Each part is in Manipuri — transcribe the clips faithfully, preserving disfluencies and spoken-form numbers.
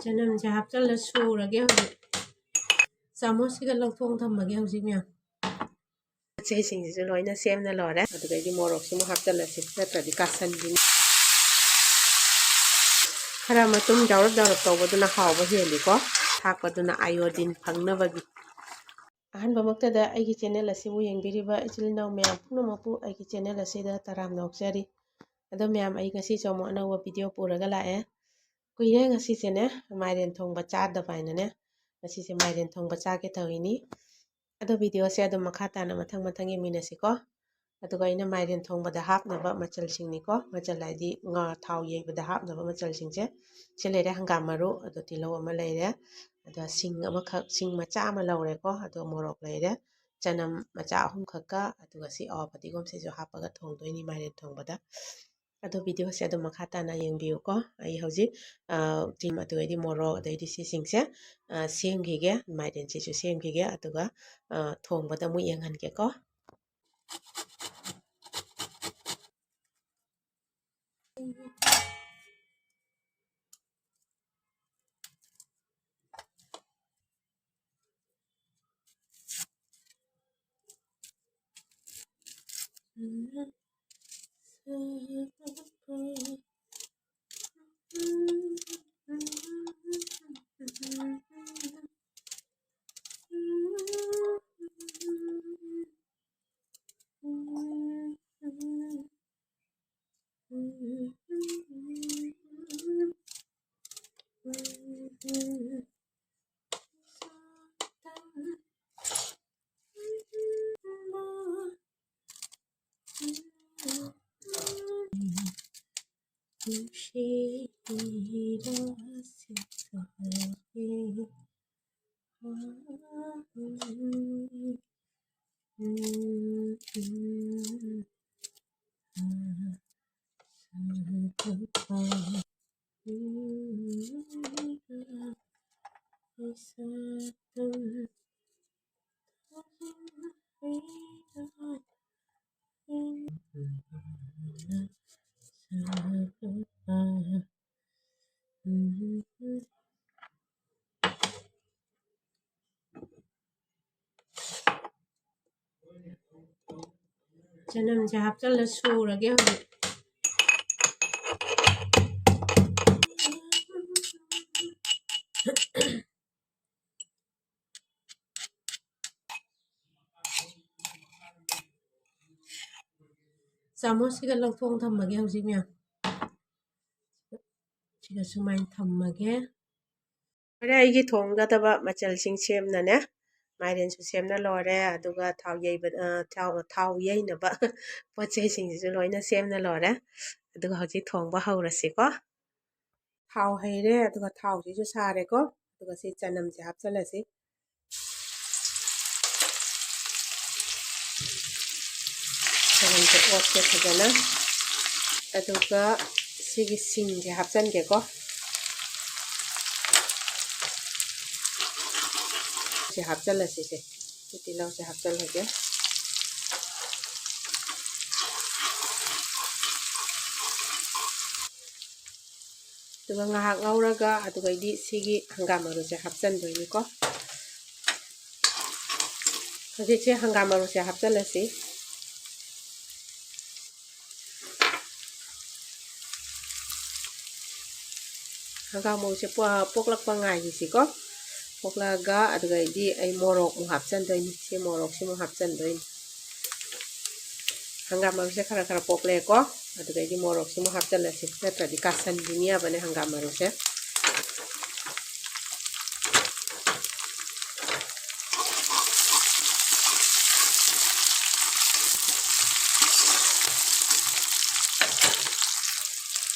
ꯆꯅꯝꯁꯦ ꯍꯥꯞꯆꯤꯜꯂ ꯁꯨꯔꯒꯦ ꯍꯧꯖꯤꯛ꯫ ꯆꯥꯃꯁꯁꯤꯒ ꯂꯧꯊꯣꯛ ꯊꯝꯃꯒꯦ ꯍꯧꯖꯤꯛ ꯃꯌꯥꯝ꯫ ꯃꯆꯩꯁꯤꯡꯁꯤꯁꯨ ꯂꯣꯏꯅ ꯁꯦꯝꯅ ꯂꯣꯏꯔꯦ꯫ ꯑꯗꯨꯗꯩꯗꯤ ꯃꯣꯔꯣꯛꯁꯤꯃꯨꯛ ꯍꯥꯞꯆꯤꯜꯂꯁꯤ, ꯅꯠꯇ꯭ꯔꯗꯤ ꯀꯥꯁꯟꯈꯤꯅꯤ꯫ ꯈꯔ ꯃꯇꯨꯝ ꯖꯥꯎꯔꯞ ꯖꯥꯎꯔꯞ ꯇꯧꯕꯗꯨꯅ ꯍꯥꯎꯕ ꯍꯦꯜꯂꯤꯀꯣ, ꯊꯥꯛꯄꯗꯨꯅ ꯑꯥꯏꯑꯣꯗꯤꯟ ꯐꯪꯅꯕꯒꯤ꯫ ꯑꯍꯥꯟꯕꯃꯛꯇꯗ ꯑꯩꯒꯤ ꯆꯦꯅꯦꯜ ꯑꯁꯤꯕꯨ ꯌꯦꯡꯕꯤꯔꯤꯕ ꯏꯆꯤꯜ ꯏꯅꯥꯎ ꯃꯌꯥꯝ ꯄꯨꯝꯅꯃꯛꯄꯨ ꯑꯩꯒꯤ ꯆꯦꯅꯦꯜ ꯑꯁꯤꯗ ꯇꯔꯥꯝꯅ ꯑꯣꯛꯆꯔꯤ꯫ ꯑꯗꯣ ꯃꯌꯥꯝ, ꯑꯩ ꯉꯁꯤꯁꯨ ꯑꯃꯨꯛ ꯑꯅꯧꯕ ꯚꯤꯗꯤꯑꯣ ꯄꯨꯔꯒ ꯂꯥꯛꯑꯦ꯫ ꯀꯨꯏꯔꯦ ꯉꯁꯤꯁꯦꯅꯦ ꯃꯥꯏꯔꯦꯟ ꯊꯣꯡꯕ ꯆꯥꯗꯕ ꯍꯥꯏꯅꯅꯦ, ꯉꯁꯤꯁꯦ ꯃꯥꯏꯔꯦꯟ ꯊꯣꯡꯕ ꯆꯥꯒꯦ ꯇꯧꯔꯤꯅꯤ꯫ ꯑꯗꯣ ꯚꯤꯗꯤꯑꯣꯁꯦ ꯑꯗꯨꯝ ꯃꯈꯥ ꯇꯥꯅ ꯃꯊꯪ ꯃꯊꯪ ꯌꯦꯡꯃꯤꯟꯅꯁꯤꯀꯣ꯫ ꯑꯗꯨꯒ ꯑꯩꯅ ꯃꯥꯏꯔꯦꯟ ꯊꯣꯡꯕꯗ ꯍꯥꯞꯅꯕ ꯃꯆꯜꯁꯤꯡꯅꯤꯀꯣ, ꯃꯆꯜ ꯍꯥꯏꯗꯤ ꯉꯥ ꯊꯥꯎ ꯌꯩꯕꯗ ꯍꯥꯞꯅꯕ ꯃꯆꯜꯁꯤꯡꯁꯦ꯫ ꯁꯤ ꯂꯩꯔꯦ, ꯍꯪꯒꯥꯝ ꯃꯔꯨ, ꯑꯗꯣ ꯇꯤꯜꯍꯧ ꯑꯃ ꯂꯩꯔꯦ, ꯑꯗꯣ ꯁꯤꯡ ꯑꯃꯈꯛ, ꯁꯤꯡ ꯃꯆꯥ ꯑꯃ ꯂꯧꯔꯦꯀꯣ, ꯑꯗꯣ ꯃꯣꯔꯣꯛ ꯂꯩꯔꯦ, ꯆꯅꯝ ꯃꯆꯥ ꯑꯍꯨꯝꯈꯛꯀ, ꯑꯗꯨꯒ ꯁꯤ ꯑꯋꯥ ꯐꯗꯤꯒꯣꯝꯁꯤꯁꯨ ꯍꯥꯞꯄꯒ ꯊꯣꯡꯗꯣꯏꯅꯤ ꯃꯥꯏꯔꯦꯟ ꯊꯣꯡꯕꯗ꯫ ꯑꯗꯣ ꯚꯤꯗꯤꯑꯣꯁꯦ ꯑꯗꯨꯝ ꯃꯈꯥ ꯇꯥꯅ ꯌꯦꯡꯕꯤꯌꯨꯀꯣ꯫ ꯑꯩ ꯍꯧꯖꯤꯛ, ꯑ, ꯊꯨꯝ, ꯑꯗꯨꯗꯩꯗꯤ ꯃꯣꯔꯣꯛ, ꯑꯗꯩꯗꯤ ꯁꯤꯁꯤꯡꯁꯦ, ꯑ, ꯁꯦꯝꯈꯤꯒꯦ, ꯃꯥꯏꯔꯦꯟꯁꯤꯁꯨ ꯁꯦꯝꯈꯤꯒꯦ, ꯑꯗꯨꯒ, ꯑ, ꯊꯣꯡꯕꯗ ꯑꯃꯨꯛ ꯌꯦꯡꯍꯟꯒꯦꯀꯣ꯫ ꯆꯅꯝꯁꯦ ꯍꯥꯞꯆꯤꯜꯂ ꯁꯨꯔꯒꯦ ꯍꯧꯖꯤꯛ꯫ ꯆꯥꯃꯁꯁꯤꯒ ꯂꯧꯊꯣꯛ ꯊꯝꯃꯒꯦ ꯍꯧꯖꯤꯛ ꯃꯌꯥꯝ꯫ ꯁꯤꯒ ꯁꯨꯃꯥꯏꯅ ꯊꯝꯃꯒꯦ꯫ ꯐꯔꯦ, ꯑꯩꯒꯤ ꯊꯣꯡꯒꯗꯕ ꯃꯆꯜꯁꯤꯡ ꯁꯦꯝꯅꯅꯦ꯫ ꯃꯥꯏꯔꯦꯟꯁꯨ ꯁꯦꯝꯅ ꯂꯣꯏꯔꯦ, ꯑꯗꯨꯒ ꯊꯥꯎ ꯌꯩꯕ, ꯑ, ꯊꯥꯎ, ꯊꯥꯎ ꯌꯩꯅꯕ ꯄꯣꯠ ꯆꯩꯁꯤꯡꯁꯤꯁꯨ ꯂꯣꯏꯅ ꯁꯦꯝꯅ ꯂꯣꯏꯔꯦ꯫ ꯑꯗꯨꯒ ꯍꯧꯖꯤꯛ ꯊꯣꯡꯕ ꯍꯧꯔꯁꯤꯀꯣ꯫ ꯊꯥꯎ ꯍꯩꯔꯦ, ꯑꯗꯨꯒ ꯊꯥꯎꯁꯤꯁꯨ ꯁꯥꯔꯦꯀꯣ꯫ ꯑꯗꯨꯒ ꯁꯤ ꯆꯅꯝꯁꯦ ꯍꯥꯞꯆꯤꯜꯂꯁꯤ꯫ ꯆꯅꯝꯁꯦ ꯑꯣꯠꯀꯦ ꯐꯖꯅ꯫ ꯑꯗꯨꯒ ꯁꯤꯒꯤ ꯁꯤꯡꯁꯦ ꯍꯥꯞꯆꯤꯟꯒꯦꯀꯣ꯫ ꯁꯤ ꯍꯥꯞꯆꯤꯜꯂꯁꯤꯁꯦ꯫ ꯁꯤ ꯇꯤꯜꯍꯧꯁꯦ ꯍꯥꯞꯆꯤꯜꯂꯒꯦ꯫ ꯑꯗꯨꯒ ꯉꯥꯏꯍꯥꯛ ꯉꯧꯔꯒ ꯑꯗꯨꯒꯩꯗꯤ ꯁꯤꯒꯤ ꯍꯪꯒꯥꯝ ꯃꯔꯨꯁꯦ ꯍꯥꯞꯆꯤꯟꯗꯣꯏꯅꯤꯀꯣ꯫ ꯍꯧꯖꯤꯛꯁꯦ ꯍꯪꯒꯥꯝ ꯃꯔꯨꯁꯦ ꯍꯥꯞꯆꯤꯜꯂꯁꯤ꯫ ꯍꯪꯒꯥꯝ ꯃꯔꯨꯁꯦ ꯄꯣ-, ꯄꯣꯛꯂꯛꯄ ꯉꯥꯏꯈꯤꯁꯤꯀꯣ꯫ ꯄꯣꯛꯂꯛꯑꯒ ꯑꯗꯨꯒꯩꯗꯤ ꯑꯩ ꯃꯣꯔꯣꯛ ꯑꯃꯨꯛ ꯍꯥꯞꯆꯤꯟꯗꯣꯏꯅꯤ꯫ ꯁꯤ ꯃꯣꯔꯣꯛꯁꯤꯃꯨꯛ ꯍꯥꯞꯆꯤꯟꯗꯣꯏꯅꯤ꯫ ꯍꯪꯒꯥꯝ ꯃꯔꯨꯁꯦ ꯈꯔ ꯈꯔ ꯄꯣꯛꯂꯛꯑꯦꯀꯣ꯫ ꯑꯗꯨꯗꯩꯗꯤ ꯃꯣꯔꯣꯛꯁꯤꯃꯨꯛ ꯍꯥꯞꯆꯤꯜꯂꯁꯤ, ꯅꯠꯇ꯭ꯔꯗꯤ ꯀꯥꯁꯟꯈꯤꯅꯤ ꯍꯥꯏꯕꯅꯦ ꯍꯪꯒꯥꯝ ꯃꯔꯨꯁꯦ꯫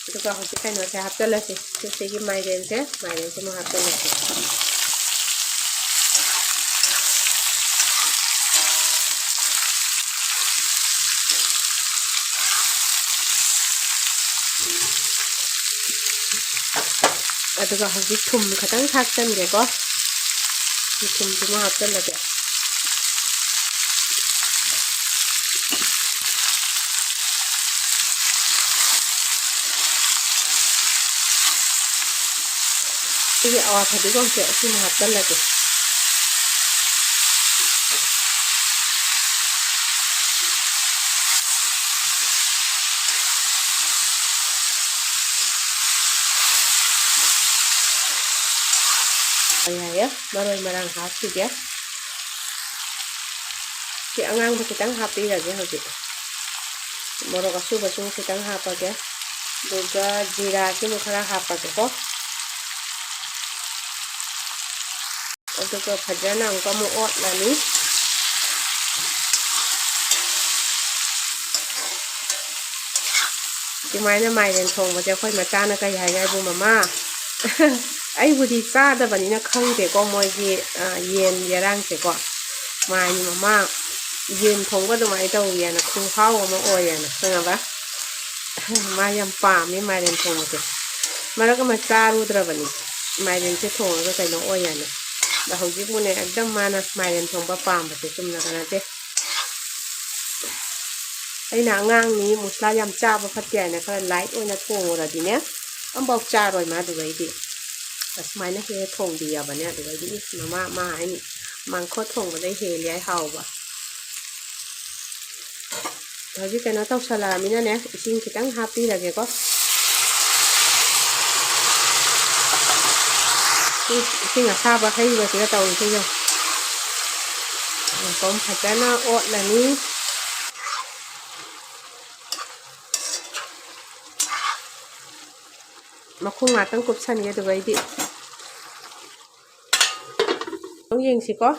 ꯑꯗꯨꯒ ꯍꯧꯖꯤꯛ ꯀꯩꯅꯣꯁꯦ ꯍꯥꯞꯆꯤꯜꯂꯁꯤ, ꯁꯤꯒꯤ ꯃꯥꯏꯔꯦꯟꯁꯦ, ꯃꯥꯏꯔꯦꯟꯁꯤꯃꯨꯛ ꯍꯥꯞꯆꯤꯜꯂꯁꯤ꯫ ꯑꯗꯨꯒ ꯍꯧꯖꯤꯛ ꯊꯨꯝ ꯈꯤꯇꯪ ꯊꯥꯛꯆꯟꯒꯦꯀꯣ꯫ ꯊꯨꯝꯁꯤꯃ ꯍꯥꯞꯆꯜꯂꯒꯦ꯫ ꯁꯤꯒꯤ ꯑꯋꯥ ꯐꯗꯤꯒꯣꯝꯁꯦ ꯑꯁꯤꯃ ꯍꯥꯞꯆꯜꯂꯒꯦ꯫ ꯌꯥꯏꯌꯦ, ꯃꯔꯣꯏ ꯃꯔꯥꯡ ꯍꯥꯞꯈꯤꯒꯦ꯫ ꯁꯤ ꯑꯉꯥꯡꯕ ꯈꯤꯇꯪ ꯍꯥꯞꯄꯤꯔꯒꯦ ꯍꯧꯖꯤꯛ꯫ ꯃꯣꯔꯣꯛ ꯑꯁꯨꯕꯁꯨ ꯈꯤꯇꯪ ꯍꯥꯞꯄꯒꯦ꯫ ꯑꯗꯨꯒ ꯖꯤꯔꯥꯁꯤꯃꯨꯛ ꯈꯔ ꯍꯥꯞꯄꯒꯦꯀꯣ꯫ ꯑꯗꯨꯒ ꯐꯖꯅ ꯑꯃꯨꯛꯀ ꯑꯃꯨꯛ ꯑꯣꯠꯂꯅꯤ꯫ ꯑꯗꯨꯃꯥꯏꯅ ꯃꯥꯏꯔꯦꯟ ꯊꯣꯡꯕꯁꯦ ꯑꯩꯈꯣꯏ ꯃꯆꯥꯅ ꯀꯔꯤ ꯍꯥꯏꯒꯦ ꯍꯥꯏꯕꯨ, "ꯃꯃꯥ, ꯑꯩꯕꯨꯗꯤ ꯆꯥꯗꯕꯅꯤꯅ ꯈꯪꯗꯦꯀꯣ, ꯃꯣꯏꯒꯤ, ꯑ, ꯌꯦꯟ ꯌꯦꯔꯥꯡꯁꯦꯀꯣ꯫ ꯃꯥꯏꯅꯤ ꯃꯃꯥ, ꯌꯦꯟ ꯊꯣꯡꯕ ꯑꯗꯨꯃꯥꯏꯅ ꯇꯧꯋꯦꯅ, ꯈꯨꯍꯥꯎ ꯑꯃ ꯑꯣꯏꯌꯦꯅ ꯈꯪꯉꯕ?" ꯃꯥ ꯌꯥꯝ ꯄꯥꯝꯃꯤ ꯃꯥꯏꯔꯦꯟ ꯊꯣꯡꯕꯁꯦ꯫ ꯃꯔꯛ ꯑꯃ ꯆꯥꯔꯨꯗ꯭ꯔꯕꯅꯤ ꯃꯥꯏꯔꯦꯟꯁꯦ ꯊꯣꯡꯉꯒ ꯀꯩꯅꯣ ꯑꯣꯏꯌꯦꯅ꯫ ꯑꯗ ꯍꯧꯖꯤꯛꯄꯨꯅꯦ ꯑꯦꯛꯗꯝ ꯃꯥꯅ ꯃꯥꯏꯔꯦꯟ ꯊꯣꯡꯕ ꯄꯥꯝꯕꯁꯦ ꯆꯨꯝꯅꯒ ꯅꯠꯇꯦ꯫ ꯑꯩꯅ ꯑꯉꯥꯡꯅꯤ, ꯃꯨꯁꯂꯥ ꯌꯥꯝ ꯆꯥꯕ ꯐꯠꯇꯦ ꯍꯥꯏꯅ ꯈꯔ ꯂꯥꯏꯠ ꯑꯣꯏꯅ ꯊꯣꯡꯉꯨꯔꯗꯤꯅꯦ, ꯑꯝꯐꯥꯎ ꯆꯥꯔꯣꯏ ꯃꯥ꯫ ꯑꯗꯨꯒꯩꯗꯤ ꯑꯁꯨꯃꯥꯏꯅ ꯍꯦꯛ ꯍꯦꯛ ꯊꯣꯡꯕꯤꯌꯕꯅꯦ꯫ ꯑꯗꯨꯒꯩꯗꯤ ꯏꯁ, ꯃꯃꯥ, ꯃꯥ ꯍꯥꯏꯅꯤ, "ꯃꯥꯡꯈꯣꯠ ꯊꯣꯡꯕꯗꯩ ꯍꯦꯜꯂꯤ ꯍꯥꯏ ꯍꯥꯎꯕ"꯫ ꯍꯧꯖꯤꯛ ꯀꯩꯅꯣ ꯇꯧꯁꯜꯂꯛꯑꯃꯤꯅꯅꯦ, ꯏꯁꯤꯡ ꯈꯤꯇꯪ ꯍꯥꯞꯄꯤꯔꯒꯦꯀꯣ꯫ ꯏꯁꯤꯡ ꯑꯁꯥꯕ ꯍꯩꯕꯁꯤꯒ ꯇꯧꯔꯤꯁꯤꯒ꯫ ꯃꯈꯣꯡ ꯐꯖꯅ ꯑꯣꯠꯂꯅꯤ꯫ ꯃꯈꯨꯝ ꯉꯥꯛꯇꯪ ꯀꯨꯞꯁꯟꯒꯦ, ꯑꯗꯨꯒ ꯑꯩꯗꯤ ꯑꯃꯨꯛ ꯌꯦꯡꯁꯤꯀꯣ꯫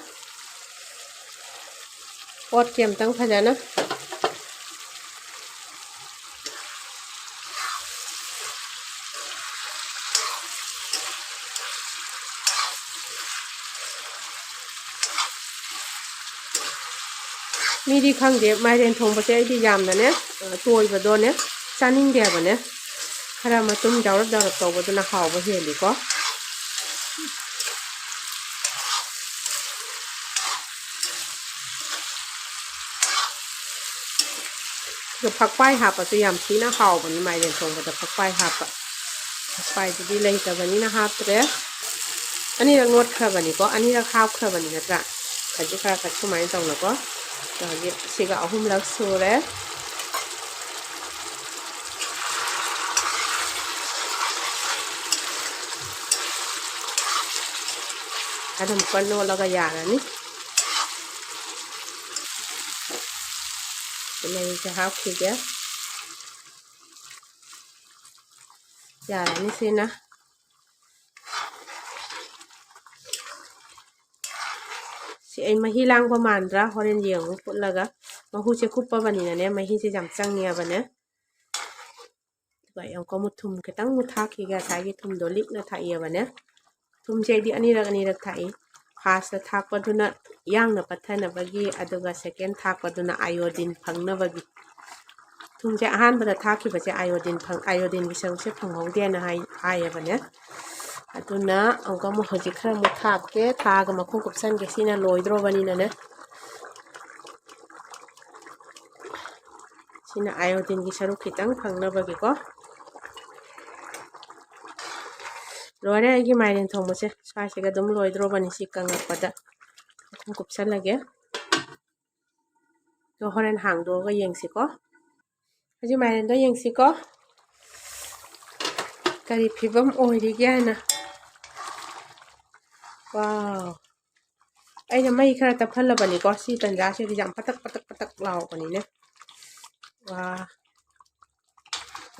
ꯑꯣꯠꯀꯦ ꯑꯝꯇꯪ ꯐꯖꯅ꯫ ꯃꯤꯗꯤ ꯈꯪꯗꯦ, ꯃꯥꯏꯔꯦꯟ ꯊꯣꯡꯕꯁꯦ ꯑꯩꯗꯤ ꯌꯥꯝꯅꯅꯦ, ꯑ, ꯇꯣꯏꯕꯗꯣꯅꯦ ꯆꯥꯅꯤꯡꯗꯦ ꯍꯥꯏꯕꯅꯦ꯫ ꯈꯔ ꯃꯇꯨꯝ ꯌꯥꯎꯔꯞ ꯌꯥꯎꯔꯞ ꯇꯧꯕꯗꯨꯅ ꯍꯥꯎꯕ ꯍꯦꯜꯂꯤꯀꯣ꯫ ꯑꯗꯣ ꯐꯛꯄꯥꯏ ꯍꯥꯞꯄꯁꯨ ꯌꯥꯝ ꯊꯤꯅ ꯍꯥꯎꯕꯅꯤ, ꯃꯥꯏꯔꯦꯟ ꯊꯣꯡꯕꯗ ꯐꯛꯄꯥꯏ ꯍꯥꯞꯄ꯫ ꯐꯛꯄꯥꯏꯗꯨꯗꯤ ꯂꯩꯇꯕꯅꯤꯅ ꯍꯥꯞꯇ꯭ꯔꯦ꯫ ꯑꯅꯤꯔꯛ ꯅꯣꯠꯈ꯭ꯔꯕꯅꯤꯀꯣ, ꯑꯅꯤꯔꯛ ꯍꯥꯞꯈ꯭ꯔꯕꯅꯤ ꯅꯠꯇ꯭ꯔꯥ? ꯈꯖꯤꯛ ꯈꯔ ꯈꯛ ꯁꯨꯃꯥꯏꯅ ꯇꯧꯅꯀꯣ꯫ ꯑꯗꯣ ꯍꯧꯖꯤꯛ ꯁꯤꯒ ꯑꯍꯨꯝꯂꯛ ꯁꯨꯔꯦ꯫ ꯑꯗꯨꯝ ꯀꯟ ꯑꯣꯠꯂꯒ ꯌꯥꯔꯅꯤ꯫ ꯃꯍꯤꯁꯦ ꯍꯥꯞꯈꯤꯒꯦ꯫ ꯌꯥꯔꯅꯤ ꯁꯤꯅ꯫ ꯁꯤ ꯑꯩ ꯃꯍꯤ ꯂꯥꯡꯕ ꯃꯥꯟꯗ꯭ꯔꯥ? ꯍꯣꯔꯦꯟ ꯌꯦꯡꯉꯨ ꯐꯨꯠꯂꯒ꯫ ꯃꯍꯨꯁꯦ ꯀꯨꯞꯄꯕꯅꯤꯅꯅꯦ, ꯃꯍꯤꯁꯦ ꯌꯥꯝ ꯆꯪꯉꯦꯕꯅꯦ꯫ ꯑꯗꯨꯒ ꯑꯩ ꯑꯃꯨꯛꯀ ꯑꯃꯨꯛ ꯊꯨꯝ ꯈꯤꯇꯪ ꯑꯃꯨꯛ ꯊꯥꯛꯈꯤꯒꯦ꯫ ꯉꯁꯥꯏꯒꯤ ꯊꯨꯝꯗꯣ ꯂꯤꯛꯅ ꯊꯥꯛꯏꯕꯅꯦ꯫ ꯊꯨꯝꯁꯦ ꯑꯩꯗꯤ ꯑꯅꯤꯔꯛ ꯑꯅꯤꯔꯛ ꯊꯥꯛꯏ꯫ ꯐꯥꯔꯁꯇ ꯊꯥꯛꯄꯗꯨꯅ ꯌꯥꯡꯅ ꯄꯠꯊꯅꯕꯒꯤ, ꯑꯗꯨꯒ ꯁꯦꯀꯦꯟ ꯊꯥꯛꯄꯗꯨꯅ ꯑꯥꯏꯑꯣꯗꯤꯟ ꯐꯪꯅꯕꯒꯤ꯫ ꯊꯨꯝꯁꯦ ꯑꯍꯥꯟꯕꯗ ꯊꯥꯛꯈꯤꯕꯁꯦ ꯑꯥꯏꯑꯣꯗꯤꯟ ꯐꯪ-, ꯑꯥꯏꯑꯣꯗꯤꯟꯒꯤ ꯁꯔꯨꯛꯁꯦ ꯐꯪꯍꯧꯗꯦꯅ ꯍꯥꯏ-, ꯍꯥꯏꯌꯦꯕꯅꯦ꯫ ꯑꯗꯨꯅ ꯑꯃꯨꯛꯀ ꯑꯃꯨꯛ ꯍꯧꯖꯤꯛ ꯈꯔ ꯑꯃꯨꯛ ꯊꯥꯛꯀꯦ꯫ ꯊꯥꯛꯑꯒ ꯃꯈꯨꯝ ꯀꯨꯞꯁꯟꯒꯦ꯫ ꯁꯤꯅ ꯂꯣꯏꯗ꯭ꯔꯣꯕꯅꯤꯅꯅꯦ꯫ ꯁꯤꯅ ꯑꯥꯏꯑꯣꯗꯤꯟꯒꯤ ꯁꯔꯨꯛ ꯈꯤꯇꯪ ꯐꯪꯅꯕꯒꯤꯀꯣ꯫ ꯂꯣꯏꯔꯦ ꯑꯩꯒꯤ ꯃꯥꯏꯔꯦꯟ ꯊꯣꯡꯕꯁꯦ꯫ ꯁ꯭ꯋꯥꯏꯁꯤꯒ ꯑꯗꯨꯝ ꯂꯣꯏꯗ꯭ꯔꯣꯕꯅꯤ ꯁꯤ ꯀꯪꯉꯛꯄꯗ꯫ ꯃꯈꯨꯝ ꯀꯨꯞꯁꯜꯂꯒꯦ꯫ ꯑꯗꯣ ꯍꯣꯔꯦꯟ ꯍꯥꯡꯗꯣꯛꯑꯒ ꯌꯦꯡꯁꯤꯀꯣ꯫ ꯍꯧꯖꯤꯛ ꯃꯥꯏꯔꯦꯟꯗꯣ ꯌꯦꯡꯁꯤꯀꯣ꯫ ꯀꯔꯤ ꯐꯤꯕꯝ ꯑꯣꯏꯔꯤꯒꯦ ꯍꯥꯏꯅ꯫ ꯋꯥꯎ꯫ ꯑꯩꯅ ꯃꯩ ꯈꯔ ꯇꯞꯍꯜꯂꯕꯅꯤꯀꯣ꯫ ꯁꯤ ꯇꯟꯖꯥꯁꯤꯗꯤ ꯌꯥꯝ ꯄꯇꯛ ꯄꯇꯛ ꯄꯇꯛ ꯂꯥꯎꯕꯅꯤꯅꯦ꯫ ꯋꯥ꯫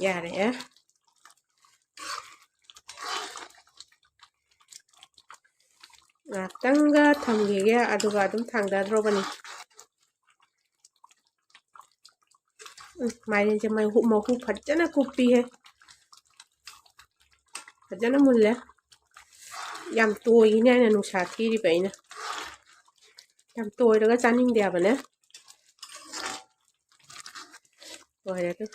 ꯌꯥꯔꯦ꯫ ꯉꯥꯛꯇꯪꯒ ꯊꯝꯈꯤꯒꯦ, ꯑꯗꯨꯒ ꯑꯗꯨꯝ ꯊꯥꯡꯗꯗ꯭ꯔꯣꯕꯅꯤ꯫ ꯎꯝ, ꯃꯥꯏꯔꯦꯟꯁꯦ ꯃꯍꯨ, ꯃꯍꯨ ꯐꯖꯅ ꯀꯨꯞꯄꯤꯍꯦ꯫ ꯐꯖꯅ ꯃꯨꯜꯂꯦ꯫ ꯌꯥꯝ ꯇꯣꯏꯅꯦ ꯑꯩꯅ ꯅꯨꯡꯁꯥ ꯊꯤꯔꯤꯕ ꯑꯩꯅ꯫ ꯌꯥꯝ ꯇꯣꯏꯔꯒ ꯆꯥꯅꯤꯡꯗꯦ ꯍꯥꯏꯕꯅꯦ꯫ ꯂꯣꯏꯔꯦ ꯑꯗꯨ꯫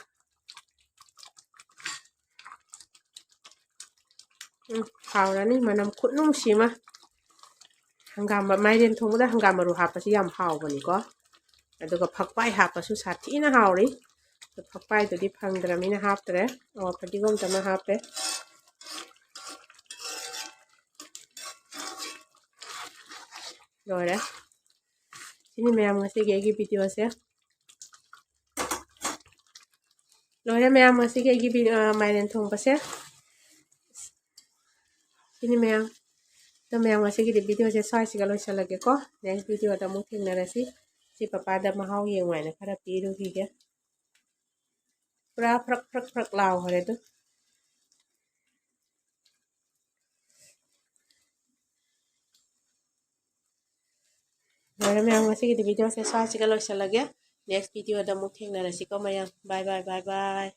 ꯎꯝ, ꯍꯥꯎꯔꯅꯤ꯫ ꯃꯅꯝ ꯈꯨꯠꯅꯨꯡꯁꯤ ꯑꯃ꯫ ꯍꯪꯒꯥꯝ ꯃ-, ꯃꯥꯏꯔꯦꯟ ꯊꯣꯡꯕꯗ ꯍꯪꯒꯥꯝ ꯃꯔꯨ ꯍꯥꯞꯄꯁꯤ ꯌꯥꯝ ꯍꯥꯎꯕꯅꯤꯀꯣ꯫ ꯑꯗꯨꯒ ꯐꯛꯄꯥꯏ ꯍꯥꯞꯄꯁꯨ ꯁꯥꯊꯤꯅ ꯍꯥꯎꯔꯤ꯫ ꯐꯛꯄꯥꯏꯗꯨꯗꯤ ꯐꯪꯗ꯭ꯔꯃꯤꯅ ꯍꯥꯞꯇ꯭ꯔꯦ꯫ ꯑꯣ, ꯐꯗꯤꯒꯣꯝ ꯆꯅꯝ ꯍꯥꯞꯄꯦ꯫ ꯂꯣꯏꯔꯦ꯫ ꯁꯤꯅꯤ ꯃꯌꯥꯝ ꯉꯁꯤꯒꯤ ꯑꯩꯒꯤ ꯚꯤꯗꯤꯑꯣꯁꯦ꯫ ꯂꯣꯏꯔꯦ ꯃꯌꯥꯝ ꯉꯁꯤꯒꯤ ꯑꯩꯒꯤ ꯚꯤ-, ꯑ, ꯃꯥꯏꯔꯦꯟ ꯊꯣꯡꯕꯁꯦ꯫ ꯁꯤꯅꯤ ꯃꯌꯥꯝ꯫ ꯑꯗꯣ ꯃꯌꯥꯝ, ꯉꯁꯤꯒꯤꯗꯤ video ꯁꯦ ꯁ꯭ꯋꯥꯏꯁꯤꯒ ꯂꯣꯏꯁꯤꯜꯂꯒꯦꯀꯣ꯫ Next video ꯗ ꯑꯃꯨꯛ ꯊꯦꯡꯅꯔꯁꯤ꯫ ꯁꯤ ꯄꯄꯥꯗ ꯃꯍꯥꯎ ꯌꯦꯡꯉꯨ ꯍꯥꯏꯅ ꯈꯔ ꯄꯤꯔꯨꯈꯤꯒꯦ꯫ ꯄꯨꯔꯥ ꯐ꯭ꯔꯛ ꯐ꯭ꯔꯛ ꯐ꯭ꯔꯛ ꯂꯥꯎꯈ꯭ꯔꯦ ꯑꯗꯨ꯫ ꯂꯣꯏꯔꯦ ꯃꯌꯥꯝ, ꯉꯁꯤꯒꯤꯗꯤ video ꯁꯦ ꯁ꯭ꯋꯥꯏꯁꯤꯒ ꯂꯣꯏꯁꯤꯜꯂꯒꯦ꯫ Next video ꯗ ꯑꯃꯨꯛ ꯊꯦꯡꯅꯔꯁꯤꯀꯣ ꯃꯌꯥꯝ꯫ Bye bye, bye bye꯫